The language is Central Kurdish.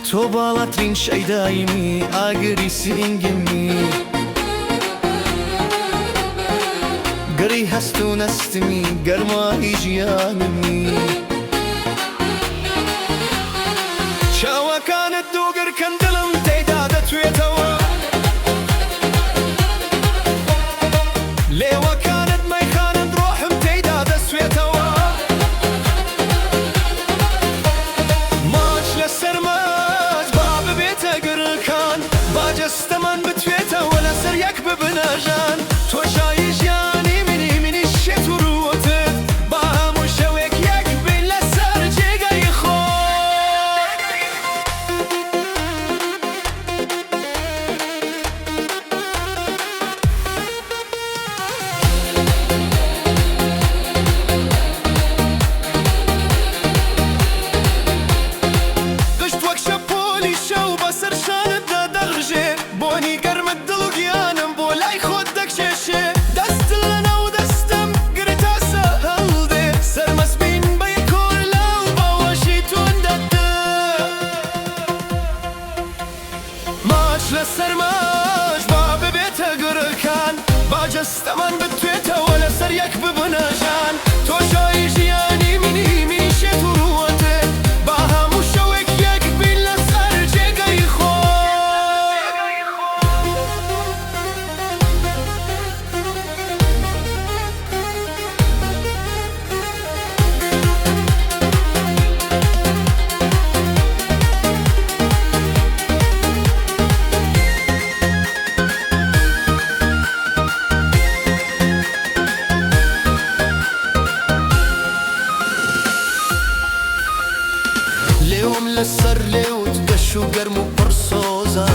تۆ باڵاترین شەیدایمی، ئاگری سینگمی. گڕی هەست و نەستمی، گەرمایی ژیانمی. چاوەکانت دووگرکن دڵم تێیدا دەتوێتەوە. لێوەکانت مەیخانەن ڕۆحم تێیدا دەسوێتەوە. ماچ لەسەر ماچ با ببێتە گڕکان، با جەستەمان بتوێتەوە لەسەر یەک ببنە ژان. تۆ شای ژیانی منی، منیش شێت و ڕووتت، با هەموو شەوێک یەک بین لەسەر جێگای خۆت. قژت وەک شەپۆلی شەو بەسەر شانتدا دەڕژێ، بۆنی گەرمت دڵ و گیانم بۆ لای خۆت دەکێشێ. دەستت لەناو دەستم گرتاسە هەڵدێ، سەرمەست بین بەیەکەوە لەو باوەشی توندەدا. ماچ لەسەر ماچ با ببێتە گڕکان، با جەستەمان بتوێتەوە لەسەر یەک ببنە ژان. تۆ شای ژیانی منی، منیش شێت و ڕووتت، با هەموو شەوێک یەک بین لەسەر جێگای خۆت. لێوم لەسەر لێوت گەش و گەرم و پڕ سۆزە.